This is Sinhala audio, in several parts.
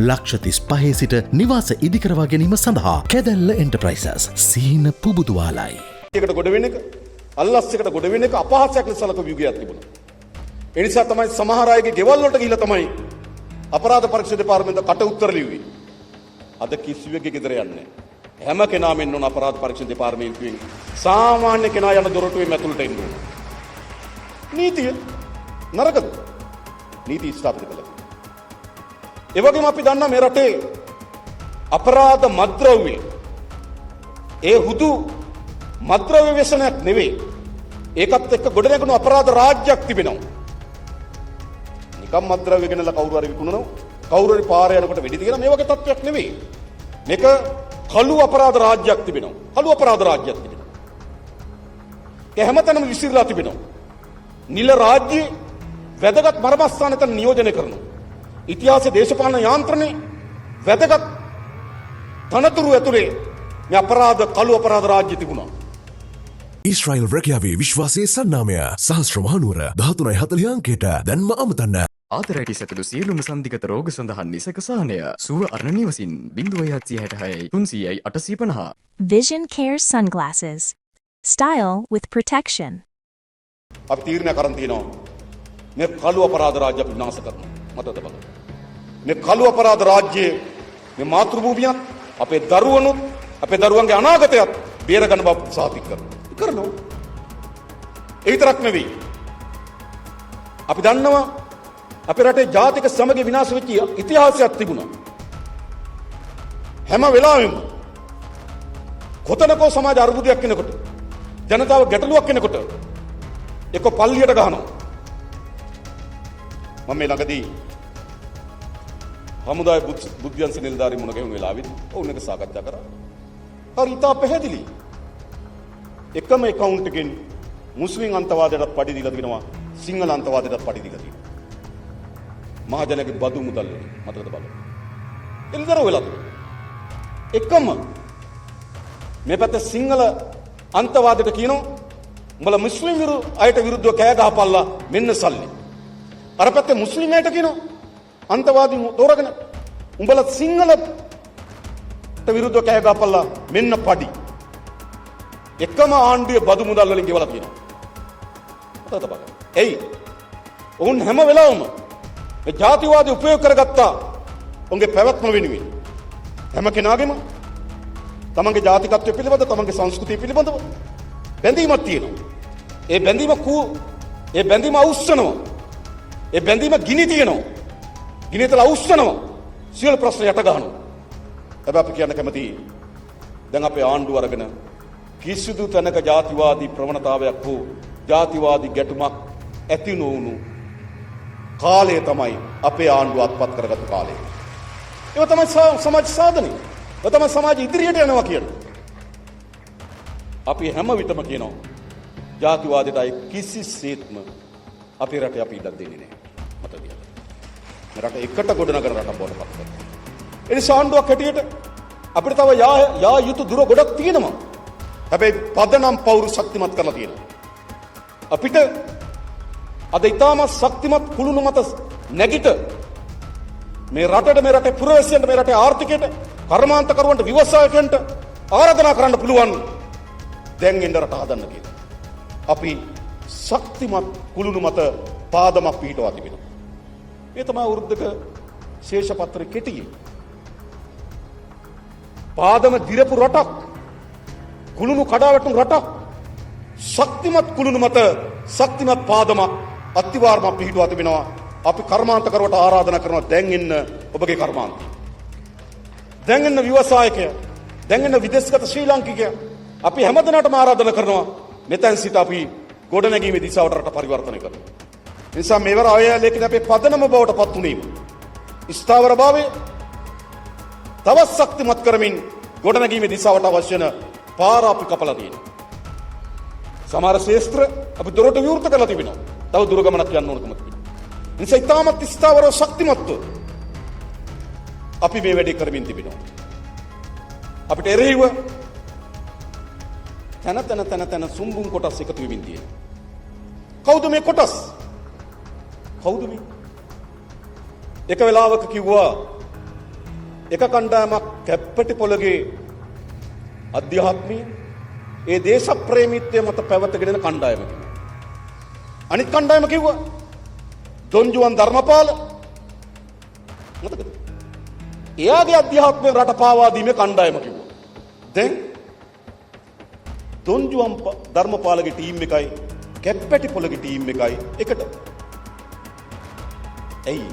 ලක්ෂ 35 සිට නිවාස ඉදිකරවා ගැනීම සඳහා කැදැල්ල එන්ටර්ප්‍රයිසස් සිහින පුබුදුවාලයි. එකට ගොඩ වෙන එක, අල්ලස් එකට ගොඩ වෙන එක අපහාසයක් ලෙස සලකපු යුගයක් තිබුණා. ඒ නිසා තමයි සමහර අයගේ ගෙවල් වලට ගිහිල්ලා තමයි අපරාධ පරීක්ෂණ දෙපාර්තමේන්තුව කට උත්තර ලිව්වේ. අද කිසිවෙකුගේ ගෙදර යන්නේ නැහැ. හැම කෙනාම එන්න ඕන අපරාධ පරීක්ෂණ දෙපාර්තමේන්තුවෙන්. සාමාන්‍ය කෙනා යන දොරටුවෙන් ඇතුළට එන්න ඕන. නීතිය නරකද? නීති ස්ථාපිත කළා. ඒ වගේම අපි දන්නා මේ රටේ අපරාධ මත්ද්‍රව්‍ය ඒ හුදු මත්ද්‍රව්‍ය ව්‍යසනයක් නෙවෙයි. ඒකත් එක්ක ගොඩනැගුණු අපරාධ රාජ්‍යයක් තිබෙනවා. නිකම් මත්ද්‍රව්‍ය ගෙනලා කවුරු හරි විකුණනවා. කවුරු හරි පාරේ යනකොට වෙඩි තියනවා, මේ වගේ තත්ත්වයක් නෙවෙයි. මේක කළු අපරාධ රාජ්‍යයක් තිබෙනවා. කළු අපරාධ රාජ්‍යයක් තිබෙනවා. ඒ හැමතැනම විසිරලා තිබෙනවා. නිල රාජ්‍යයේ වැදගත් මර්මස්ථාන එතන නියෝජනය කරනවා. ඉතිහාස දේශපාලන යාන්ත්‍රණේ වැදගත් තනතුරු ඇතුලේ මේ අපරාධ කළු අපරාධ රාජ්‍ය තිබුණා. ඊශ්‍රයිල් රැකියාවේ විශ්වාසයේ සන්නාමය සහස්‍ර මහනුවර 13.40 අංකයට දැන්ම අමතන්න. ආතරයිටිස් ඇතුළු සියලුම සන්ධිගත රෝග සඳහා නිසක සහනය. සුව අරණ නිවසින් 0766 300යි 850. Vision Care Sunglasses. Style with protection. අපි තීරණයක් අරන් තියෙනවා. මේ කළු අපරාධ රාජ්‍ය අපි විනාශ කරනවා. මතකද බලන්න. මේ කළු අපරාධ රාජ්‍යයේ මේ මාතෘභූමියත්, අපේ දරුවනුත්, අපේ දරුවන්ගේ අනාගතයත් බේරගන්න බව සහතික කරනවා. කරනවා. ඒ විතරක් නෙවෙයි. අපි දන්නවා අපේ රටේ ජාතික සමගිය විනාශ වෙච්ච ඉතිහාසයක් තිබුණා. හැම වෙලාවෙම කොතනකෝ සමාජ අර්බුදයක් එනකොට, ජනතාව ගැටලුවක් එනකොට එක්ක පල්ලියට ගහනවා. මම මේ ළඟදී හමුදාවේ බුද්ධ්‍යංශ නිලධාරීන් මුණ ගැහුණු වෙලාවෙත් ඔවුන් එක්ක සාකච්ඡා කරා. හරි, ඉතා පැහැදිලි. එකම ඇකවුන්ට් එකෙන් මුස්ලිම් අන්තවාදයටත් පඩි දීලා තියෙනවා, සිංහල අන්තවාදයටත් පඩි දීලා තියෙනවා. මහජනගේ බදු මුදල් වලින්, මතකද බලන්න. එළිදරව් වෙලා තියෙනවා. එකම මේ පැත්තේ සිංහල අන්තවාදයට කියනවා උඹලා මුස්ලිම් අයට විරුද්ධව කෑ ගහපල්ලා, මෙන්න සල්ලි. අර පැත්තේ මුස්ලිම් අයට කියනවා අන්තවාදීන් තෝරගෙන උඹලා සිංහලට විරුද්ධව කෑ ගහපල්ලා, මෙන්න පඩි. එකම ආණ්ඩුවේ බදු මුදල් වලින් ගෙවලා තියෙනවා. මතකද බලන්න. එයි ඔවුන් හැම වෙලාවම මේ ජාතිවාදී උපයෝග කරගත්තා ඔවුන්ගේ පැවැත්ම වෙනුවෙන්. හැම කෙනාගේම තමන්ගේ ජාතිකත්වය පිළිබඳ, තමන්ගේ සංස්කෘතිය පිළිබඳව බැඳීමක් තියෙනවා. ඒ බැඳීම ඒ බැඳීම අවුස්සනවා. ඒ බැඳීම ගිනි තියෙනවා. ගිනි තියලා අවුස්සනවා. සියලු ප්‍රශ්න යට ගහනවා. හැබැයි අපි කියන්න කැමතියි, දැන් අපේ ආණ්ඩුව අරගෙන කිසිදු තැනක ජාතිවාදී ප්‍රවණතාවයක් හෝ ජාතිවාදී ගැටුමක් ඇති නොවුණු කාලය තමයි අපේ ආණ්ඩුව අත්පත් කරගත්තු කාලය. ඒක තමයි සමාජ සාධනය. ඒක තමයි සමාජ ඉදිරියට යනවා කියන්නේ. අපි හැම විටම කියනවා ජාතිවාදයට අය කිසිසේත්ම අපේ රටේ අපි ඉඩක් දෙන්නේ නැහැ. මතක තියාගන්න. මේ රට එකට ගොඩනගන රටක් බවට පත් කරනවා. ඒ නිසා ආණ්ඩුවක් හැටියට අපිට තව යා යා යුතු දුර ගොඩක් තියෙනවා. හැබැයි පදනම් පවුරු ශක්තිමත් කරලා තියෙනවා. අපිට අද ඉතාමත් ශක්තිමත් කුළුණු මත නැගිට මේ රටට, මේ රටේ පුරවැසියන්ට, මේ රටේ ආර්ථිකයට, කර්මාන්තකරුවන්ට, ව්‍යවසායකයන්ට ආරාධනා කරන්න පුළුවන් දැන් එන්න රට හදන්න කියලා. අපි ශක්තිමත් කුළුණු මත පාදමක් පිහිටවා තිබෙනවා. මේ තමයි අවුරුද්දක ශේෂපත්‍ර කෙටියෙන්. පාදම දිරපු රටක්, කුළුණු කඩා වැටුණු රටක්, ශක්තිමත් කුළුණු මත ශක්තිමත් පාදමක් අත්තිවාරමක් පිහිටුවා තිබෙනවා. අපි කර්මාන්තකරුවට ආරාධනා කරනවා, දැන් එන්න ඔබගේ කර්මාන්තය. දැන් එන්න ව්‍යවසායකය. දැන් එන්න විදේශගත ශ්‍රී ලාංකිකයා. අපි හැමදෙනාටම ආරාධනා කරනවා, මෙතෙන් සිට අපි ගොඩනැගීමේ දිශාවට රට පරිවර්තනය කරනවා. ඒ නිසා මේවර ආයය ලේඛනයේ අපේ පදනම බවට පත් වුණීම. ස්ථාවරභාවය තවත් ශක්තිමත් කරමින් ගොඩනැගීමේ දිශාවට අවශ්‍ය වෙන පාර අපි කපලා තියෙනවා. සමහර ක්ෂේත්‍ර අපි දොරටු විවෘත කරලා තිබෙනවා. තව දුර ගමනක් යන්න ඕනකම තිබෙනවා. ඒ නිසා ඉතාමත් ස්ථාවරව ශක්තිමත්ව අපි මේ වැඩේ කරමින් තිබෙනවා. අපිට එරෙහිව තැන තැන තැන තැන සුම්බුන් කොටස් එකතු වෙමින් තියෙනවා. කවුද මේ කොටස්? කවුද මේ? එක වෙලාවක කිව්වා එක කණ්ඩායමක් කැප්පටි පොළගේ අධ්‍යාත්මීය ඒ දේශප්‍රේමීත්වය මත පැවතගෙන එන කණ්ඩායම කිව්වා. අනිත් කණ්ඩායම කිව්වා දොන්ජුවන් ධර්මපාල මතකද? එයාගේ අධ්‍යාත්මය රට පාවා දීමේ කණ්ඩායම කිව්වා. දැන් දොන්ජුවන් ධර්මපාලගේ ටීම් එකයි කැප්පැටි පොළගේ ටීම් එකයි එකට. ඇයි?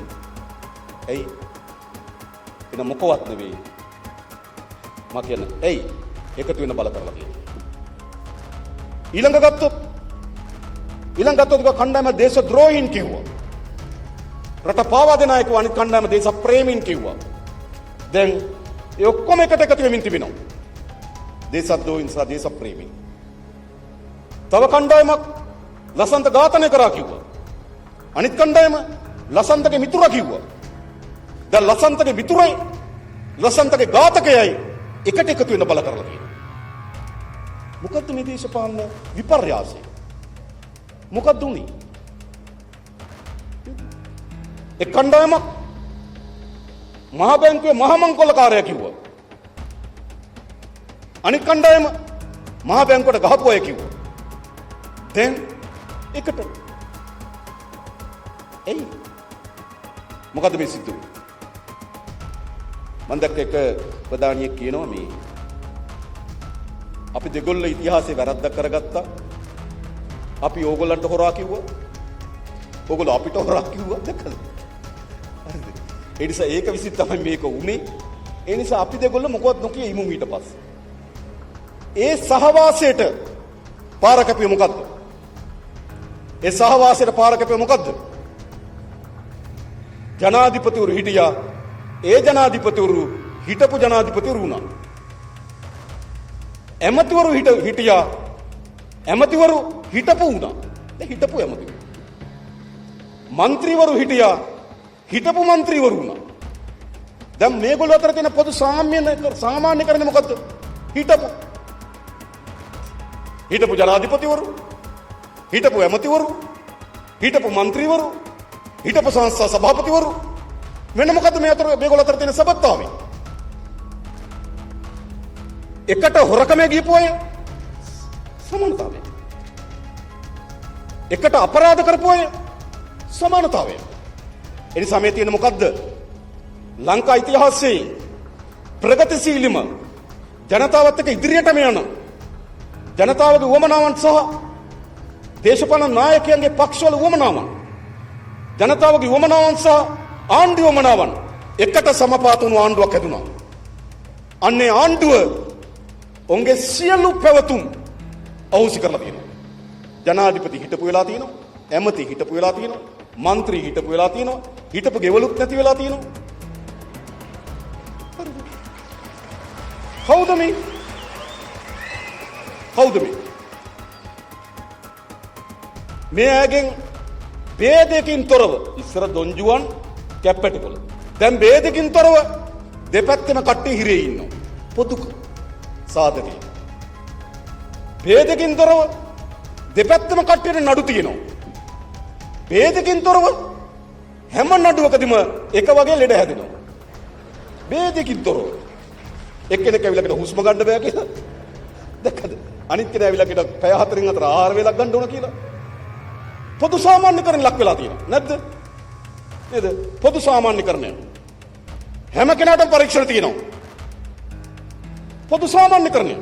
ඇයි? එන මොකවත් නෙවෙයි. මා කියන්නේ ඇයි එකතු වෙන බල කරලා තියෙන්නේ. ඊළඟ ගත්තොත් කණ්ඩායම දේශ ද්‍රෝහීන් කිව්වා. රට පාවා දෙන අය කිව්වා, අනිත් කණ්ඩායම දේශ ප්‍රේමීන් කිව්වා. දැන් ඒ ඔක්කොම එකට එකතු වෙමින් තිබෙනවා. දේශද්‍රෝහීන් සහ දේශ ප්‍රේමීන්. තව කණ්ඩායමක් ලසන්ත ඝාතනය කරා කිව්වා. අනිත් කණ්ඩායම ලසන්තගේ මිතුරා කිව්වා. දැන් ලසන්තගේ මිතුරයි ලසන්තගේ ඝාතකයයි එකට එකතු වෙන බල කරලා තියෙනවා. මොකද්ද මේ දේශපාලන විපර්යාසය? මොකද්ද උනේ? එක් කණ්ඩායමක් මහ බැංකුවේ මහ මංකොල්ලකාරයා කිව්වා. අනිත් කණ්ඩායම මහ බැංකුවට ගහපු අය කිව්වා. දැන් එකට. එයි මොකද්ද මේ සිද්ධ වුනේ? මම දැක්ක එක ප්‍රධානියෙක් කියනවා මේ අපි දෙගොල්ල ඉතිහාසයේ වැරද්දක් කරගත්තා. අපි ඕගොල්ලන්ට හොරා කිව්වා. ඕගොල්ලෝ අපිට හොරා කිව්වා, දැක්කද? හරිද? ඒ නිසා ඒක විසින් තමයි මේක වුනේ. ඒ නිසා අපි දෙගොල්ල මොකවත් නොකිය ඉමු ඊට පස්සේ. ඒ සහවාසයට පාර කැපුවේ මොකද්ද? ඒ සහවාසයට පාර කැපුවේ මොකද්ද? ජනාධිපතිවරු හිටියා. ඒ ජනාධිපතිවරු හිටපු ජනාධිපතිවරු වුණා. ඇමතිවරු හිටියා. ඇමතිවරු හිටපු වුණා. දැන් හිටපු ඇමතිවරු. මන්ත්‍රීවරු හිටියා. හිටපු මන්ත්‍රීවරු වුණා. දැන් මේගොල්ලෝ අතර තියෙන පොදු සාමාන්‍යකරණය මොකද්ද? හිටපු. හිටපු ජනාධිපතිවරු, හිටපු ඇමතිවරු, හිටපු මන්ත්‍රීවරු, හිටපු සංස්ථා සභාපතිවරු, වෙන මොකද්ද මේ අතර මේගොල්ලෝ අතර තියෙන සබත්තාවය? එකට හොරකමේ ගියපු අය සමානතාවය. එකට අපරාධ කරපු අය සමානතාවය. ඒ නිසා මේ තියෙන මොකද්ද? ලංකා ඉතිහාසයේ ප්‍රගතිශීලීම ජනතාවත් එක්ක ඉදිරියටම යන ජනතාවගේ උවමනාවන් සහ දේශපාලන නායකයන්ගේ පක්ෂවල උවමනාවන්, ජනතාවගේ උවමනාවන් සහ ආණ්ඩු උවමනාවන් එකට සමපාත වුණු ආණ්ඩුවක් හැදුනා. අන්නේ ආණ්ඩුව ඔවුන්ගේ සියලු පැවතුම් අහෝසි කරලා තියෙනවා. ජනාධිපති හිටපු වෙලා තියෙනවා, ඇමති හිටපු වෙලා තියෙනවා, මන්ත්‍රී හිටපු වෙලා තියෙනවා, හිටපු ගෙවලුත් නැති වෙලා තියෙනවා. කවුද මේ? කවුද මේ? මේ අයගෙන් භේදයකින් තොරව ඉස්සර දොන්ජුවන් කැප්පැටිපොළ. දැන් භේදයකින් තොරව දෙපැත්තෙම කට්ටිය හිරේ ඉන්නවා. පොදු සාධකය. භේදකින් තොරව දෙපැත්තම කට්ටියට නඩු තියෙනවා. භේදකින් තොරව හැම නඩුවකදීම එක වගේ ලෙඩ හැදෙනවා. භේදකින් තොරව. එක්කෙනෙක් ඇවිල්ලා කියන හුස්ම ගන්න බෑ කියලා. දැක්කද? අනිත් කෙනා ඇවිල්ලා කියන පැය හතරින් හතර ආහාර වේලක් ගන්න ඕන කියලා. පොදු සාමාන්‍යකරණ ලක් වෙලා තියෙනවා. නැද්ද? නේද? පොදු සාමාන්‍යකරණය. හැම කෙනාටම පරීක්ෂණ තියෙනවා. පොදු සාමාන්‍යකරණය.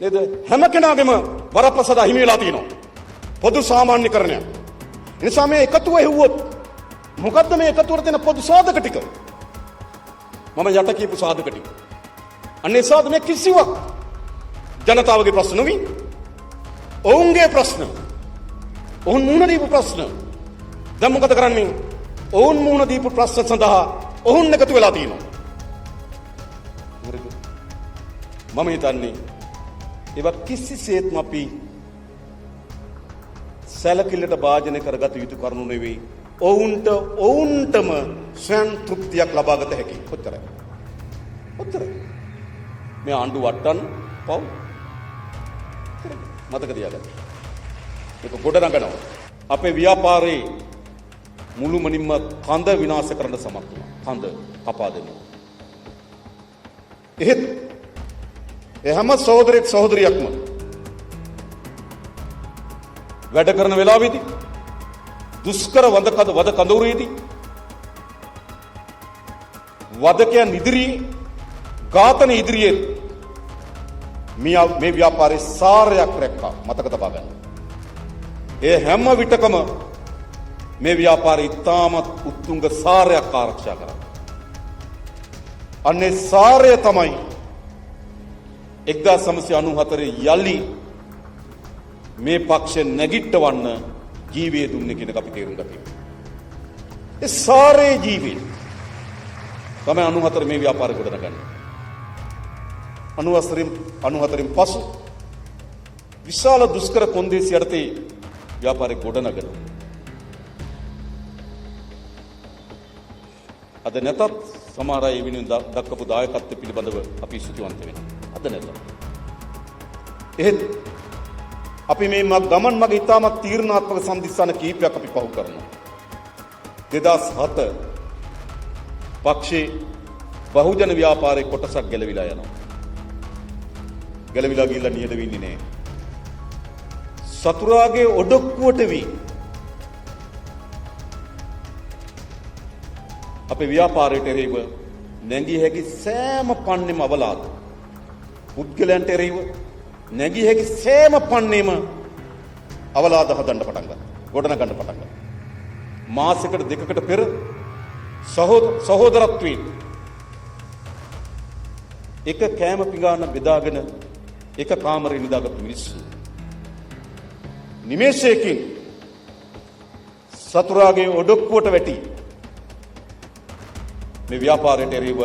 නේද? හැම කෙනාගේම වරප්‍රසාද අහිමි වෙලා තියෙනවා. පොදු සාමාන්‍යකරණය. ඒ නිසා මේ එකතුව හෙව්වොත් මොකද්ද මේ එකතුවට තියෙන පොදු සාධක ටික? මම යට කියපු සාධක ටික. අන්නේ සාධක මේ කිසිවක් ජනතාවගේ ප්‍රශ්න නෙවෙයි. ඔවුන්ගේ ප්‍රශ්න. ඔවුන් මුහුණ දීපු ප්‍රශ්න. දැන් මොකද කරන්නේ? ඔවුන් මුහුණ දීපු ප්‍රශ්න සඳහා ඔවුන් එකතු වෙලා තියෙනවා. හරිද? මම හිතන්නේ ඒවා කිසිසේත්ම අපි සැලකිල්ලට භාජනය කරගත යුතු කරුණු නෙවෙයි. ඔවුන්ට ඔවුන්ටම ස්වයං තෘප්තියක් ලබාගත හැකි. කොච්චරයි? ඔච්චරයි. මේ ආණ්ඩු වට්ටන්න පව්. මතක තියාගන්න. මේක ගොඩ නගනවා. අපේ ව්‍යාපාරේ මුළුමනින්ම කඳ විනාශ කරන්න සමත් වුණා. කඳ කපා දෙනවා. එහෙත් ඒ හැම සහෝදරයෙක් සහෝදරියක්ම වැඩ කරන වෙලාවේදී දුෂ්කර වද කඳවුරේදී වදකයන් ඉදිරියේ ඝාතන ඉදිරියේ මේ ව්‍යාපාරේ සාරයක් රැක්කා. මතක තබා ගන්න. ඒ හැම විටකම මේ ව්‍යාපාරය ඉතාමත් උත්තුංග සාරයක් ආරක්ෂා කරා. අන්නේ සාරය තමයි 1994 යලි මේ පක්ෂ නැගිටවන්න ජීවය දුන්නේ කියන එක අපි තේරුම් ගත යුතුයි. ඒ සාරේ ජීවය තමයි 94 මේ ව්‍යාපාරය ගොඩනගන්නේ. 94න් පසු විශාල දුෂ්කර කොන්දේසි යටතේ ව්‍යාපාරය ගොඩනගනවා. අද නැතත් සමහර අය වෙනුවෙන් දක්වපු දායකත්වය පිළිබඳව අපි ස්තුතිවන්ත වෙනවා. අද නැතත්. එහෙත් අපි මේ ගමන් මග ඉතාමත් තීරණාත්මක සම්දිස්ථාන කීපයක් අපි පහු කරනවා. 2007 පක්ෂේ බහුජන ව්‍යාපාරයේ කොටසක් ගැලවිලා යනවා. ගැලවිලා ගිහිල්ලා නිහඬ වෙන්නේ නෑ. සතුරාගේ ඔඩොක්කුවට වී අපේ ව්‍යාපාරයට එරෙහිව නැගිය හැකි සෑම පන්නේම අවලාද, පුද්ගලයන්ට එරෙහිව නැගිය හැකි සෑම පන්නේම අවලාද හදන්න පටන් ගත්තා. ගොඩනගන්න පටන් ගත්තා. මාසයකට දෙකකට පෙර සහෝදරත්වයෙන් එක කෑම පිඟාන බෙදාගෙන එක කාමරේ නිදාගත්තු මිනිස්සු නිමේෂයකින් සතුරාගේ ඔඩොක්කුවට වැටි මේ ව්‍යාපාරයට එරෙහිව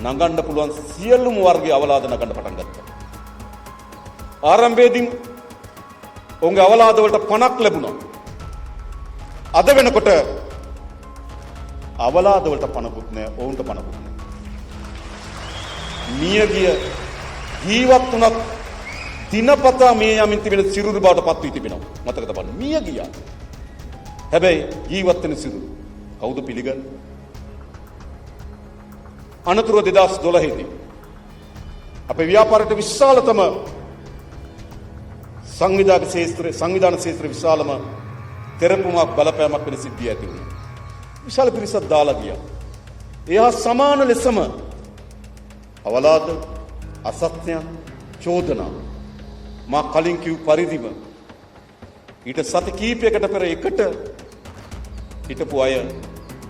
නඟන්න පුළුවන් සියලුම වර්ගයේ අවලාද නගන්න පටන් ගත්තා. ආරම්භයේදී ඔවුන්ගේ අවලාද වලට පණක් ලැබුණා. අද වෙනකොට අවලාද වලට පණකුත් නෑ, ඔවුන්ට පණකුත් නෑ. මියගිය ජීවත් වුණත් දිනපතා මේ යමින් තිබෙන සිරුරු බවට පත් වී තිබෙනවා. මතක තබන්න. මිය ගියා. හැබැයි ජීවත් වෙන සිරුරු කවුද පිළිගන්නේ? අනතුරුව 2012 දී අපේ ව්‍යාපාරයට විශාලතම සංවිධාන ක්ෂේත්‍රයේ විශාලම තෙරපුමක් බලපෑමක් වෙන සිද්ධිය ඇති වුණා. විශාල පිරිසක් දාලා ගියා. ඒ හා සමාන ලෙසම අවලාද, අසත්‍යයන්, චෝදනා මා කලින් කිව් පරිදිම ඊට සති කීපයකට පෙර එකට හිටපු අය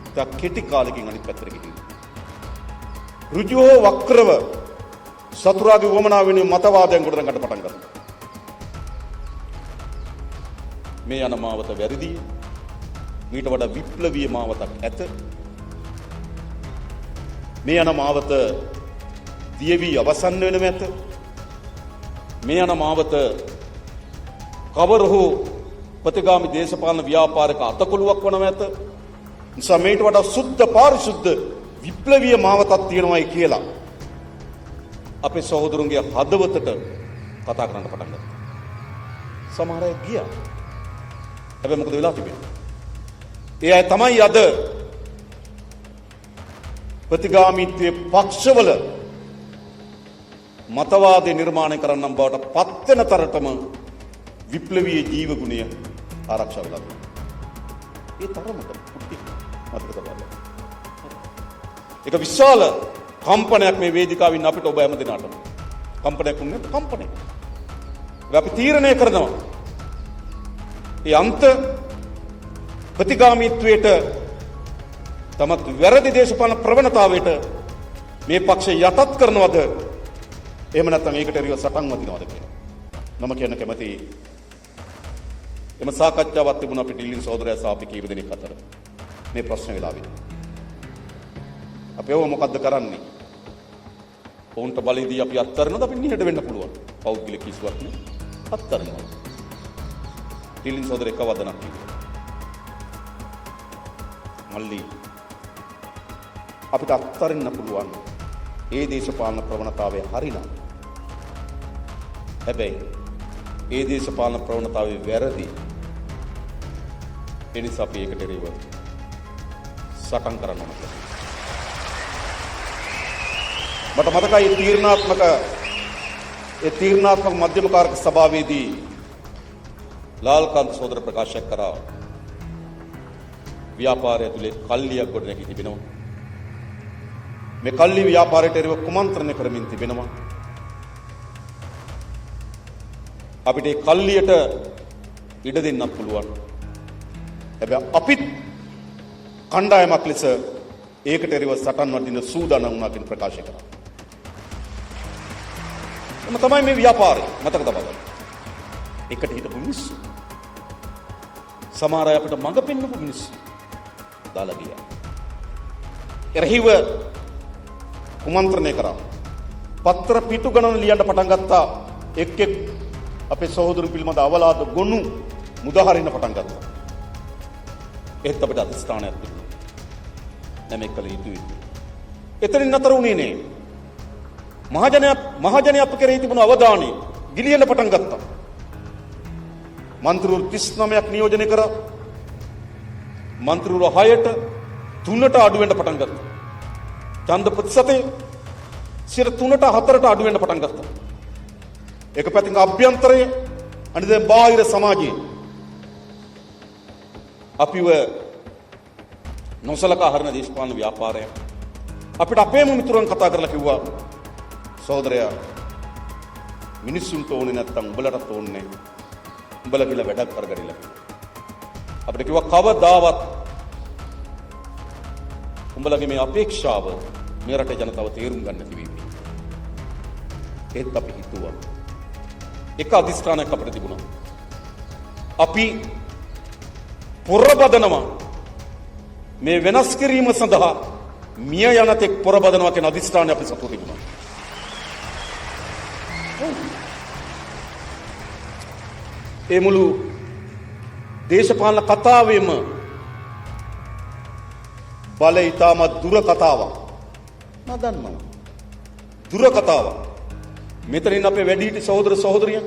ඉතා කෙටි කාලෙකින් අනිත් පැත්තට ගිහින් ඍජුව හෝ වක්‍රව සතුරාගේ වමනා වෙනුවෙන් මතවාදයන් ගොඩනගන්න පටන් ගත්තා. මේ යන මාවත වැරදි. මීට වඩා විප්ලවීය මාවතක් ඇත. මේ යන මාවත දියවි අවසන් වෙනම ඇත. මේ යන මාවත කවර හෝ ප්‍රතිගාමි දේශපාලන ව්‍යාපාරක අතකොළුවක් වනම ඇත. නිසා මේට වඩා සුද්ධ පාරිශුද්ධ විප්ලවීය මාවතක් තියෙනවායි කියලා අපේ සහෝදරුන්ගේ හදවතට කතා කරන්න පටන් ගත්තා. සමහර අය ගියා. හැබැයි මොකද වෙලා තිබෙන්නේ? ඒ අය තමයි අද ප්‍රතිගාමීත්වයේ පක්ෂවල මතවාදය නිර්මාණය කරන්නම් බවට පත් වෙන තරටම විප්ලවීය ජීව ගුණය ආරක්ෂා වෙලා තියෙනවා. ඒ තරමට පුටි මතක තබා ගන්න. ඒක විශාල කම්පනයක් මේ වේදිකාවින් අපිට ඔබ හැම දිනාටම. කම්පනයක් වුණේ කම්පනයක්. අපි තීරණය කරනවා. ඒ අන්ත ප්‍රතිගාමීත්වයට තමත් වැරදි දේශපාලන ප්‍රවණතාවයට මේ පක්ෂය යටත් කරනවද? එහෙම නැත්නම් ඒකට එරෙහිව සටන් වදිනවද කියලා. මම කියන්න කැමතියි. එම සාකච්ඡාවක් තිබුණා අපේ ඩිල්ලින් සහෝදරයා සහ අපි කීප දෙනෙක් අතර. මේ ප්‍රශ්න වෙලාවෙදී. අපි ඔව මොකද්ද කරන්නේ? ඔවුන්ට බලයේදී අපි අත්හරිනවද? අපි නිහඬ වෙන්න පුළුවන්. පෞද්ගලික කිසිවක් නේ. අත්හරිනවා. ඩිල්ලින් සහෝදරයා එක වදනක් කිව්වා. මල්ලි අපිට අත්හරින්න පුළුවන්. ඒ දේශපාලන ප්‍රවණතාවය හරිනම්. හැබැයි ඒ දේශපාලන ප්‍රවණතාවය වැරදි. ඒ නිසා අපි ඒකට එරෙහිව සටන් කරන්න ඕන කියලා. මට මතකයි ඒ තීරණාත්මක මධ්‍යම කාරක සභාවේදී ලාල්කාන්ත සහෝදර ප්‍රකාශයක් කරා ව්‍යාපාරය ඇතුලේ කල්ලියක් ගොඩනැගී තිබෙනවා. මේ කල්ලි ව්‍යාපාරයට එරෙහිව කුමන්ත්‍රණය කරමින් තිබෙනවා. අපිට ඒ කල්ලියට ඉඩ දෙන්නත් පුළුවන්. හැබැයි අපිත් කණ්ඩායමක් ලෙස ඒකට එරෙහිව සටන් වදින්න සූදානම් වුණා කියන ප්‍රකාශය කරා. එම තමයි මේ ව්‍යාපාරය. මතක තබා ගන්න. එකට හිටපු මිනිස්සු. සමහර අය අපිට මඟ පෙන්වපු මිනිස්සු දාලා ගියා. එරෙහිව කුමන්ත්‍රණය කරා. පත්‍ර පිටු ගණන් ලියන්න පටන් ගත්තා. එක් එක් අපේ සහෝදරුන් පිළිබඳ අවලාද ගොනු මුදාහරින්න පටන් ගත්තා. ඒත් අපිට අධිෂ්ඨානයක් තිබුණා. නෑ මේක කළ යුතුයි. එතනින් නතර වුණේ නෑ. මහජනයා අප කෙරෙහි තිබුණු අවධානය ගිලිහෙන්න පටන් ගත්තා. මන්ත්‍රීවරු 39ක් නියෝජනය කරා. මන්ත්‍රීවරු 6ට 3ට අඩු වෙන්න පටන් ගත්තා. ඡන්ද ප්‍රතිශතය 3ට 4ට අඩු වෙන්න පටන් ගත්තා. එක පැත්තකින් අභ්‍යන්තරය, අනිත් බාහිර සමාජය අපිව නොසලකා හරින දේශපාලන ව්‍යාපාරය. අපිට අපේම මිතුරන් කතා කරලා කිව්වා, සහෝදරයා මිනිස්සුන්ට ඕනේ නැත්තම් උඹලටත් ඕනේ නැහැ. උඹලා කියලා වැඩක් කරගනිලා කිව්වා. අපිට කිව්වා කවදාවත් උඹලගේ මේ අපේක්ෂාව මේ රටේ ජනතාව තේරුම් ගන්න නැති වෙයි. ඒත් අපි හිතුවා එක අධිෂ්ඨානයක් අපිට තිබුණා. අපි පොරබදනවා මේ වෙනස් කිරීම සඳහා මිය යන තෙක් පොරබදනවා කියන අධිෂ්ඨානය අපි සතුව තිබුණා. ඒ මුළු දේශපාලන කතාවෙම බලය ඉතාමත් දුර කතාවක්. මා දන්නවා. දුර කතාවක්. මෙතනින් අපේ වැඩිහිටි සහෝදර සහෝදරියන්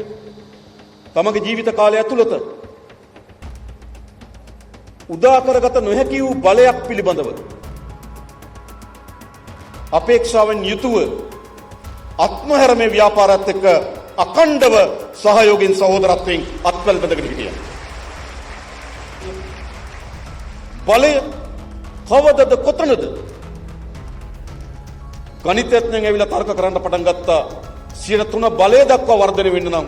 තමගේ ජීවිත කාලය ඇතුළත උදා කරගත නොහැකි වූ බලයක් පිළිබඳව අපේක්ෂාවෙන් යුතුව අත්මහැර මේ ව්‍යාපාරات එක්ක අඛණ්ඩව සහයෝගයෙන් සහෝදරත්වයෙන් අත්වැල් බැඳගෙන හිටියා. බලය කවදද කොතනද? ගණිතඥයන් ඇවිල්ලා තර්ක කරන්න පටන් ගත්තා. 3% බලය දක්වා වර්ධනය වෙන්න නම්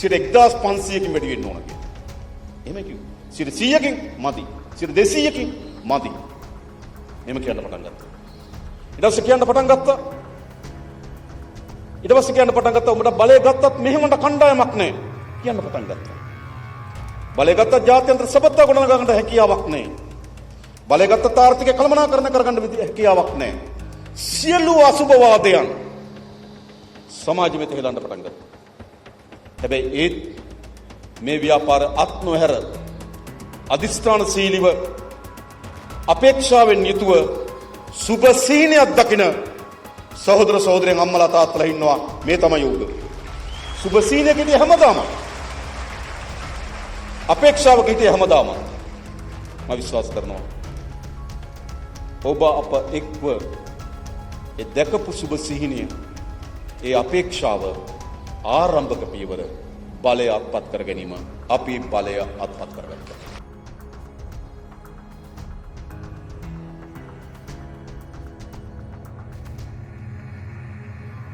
1500කින් වැඩි වෙන්න ඕන කියලා. එහෙම කිව්වා. 100කින් මදි. 200කින් මදි. එහෙම කියන්න පටන් ගත්තා. ඊට පස්සේ කියන්න පටන් ගත්තා. ඊට පස්සේ කියන්න පටන් ගත්තා උඹට බලය ගත්තත් මෙහෙමට කණ්ඩායමක් නෑ කියන්න පටන් ගත්තා. බලය ගත්තත් ජාත්‍යන්තර සබත්තා ගොඩනගා ගන්න හැකියාවක් නෑ. බලය ගත්තත් ආර්ථිකය කළමනාකරණය කරගන්න හැකියාවක් නෑ. සියලු අසුභවාදයන් සමාජ වෙත හෙළන්න පටන් ගත්තා. හැබැයි ඒත් මේ ව්‍යාපාර අත් නොහැර අධිෂ්ඨානශීලීව අපේක්ෂාවෙන් යුතුව සුභ සීනයක් දකින සහෝදර සහෝදරයන් අම්මලා තාත්තලා ඉන්නවා. මේ තමයි යුග. සුභ සීනයක හිටියේ හැමදාම. අපේක්ෂාවක හිටියේ හැමදාම. මම විශ්වාස කරනවා ඔබ අප එක්ව ඒ දැකපු සුභ සිහිනය, ඒ අපේක්ෂාව ආරම්භක පියවර බලය අත්පත් කර ගැනීම. අපි බලය අත්පත් කරගත්තා.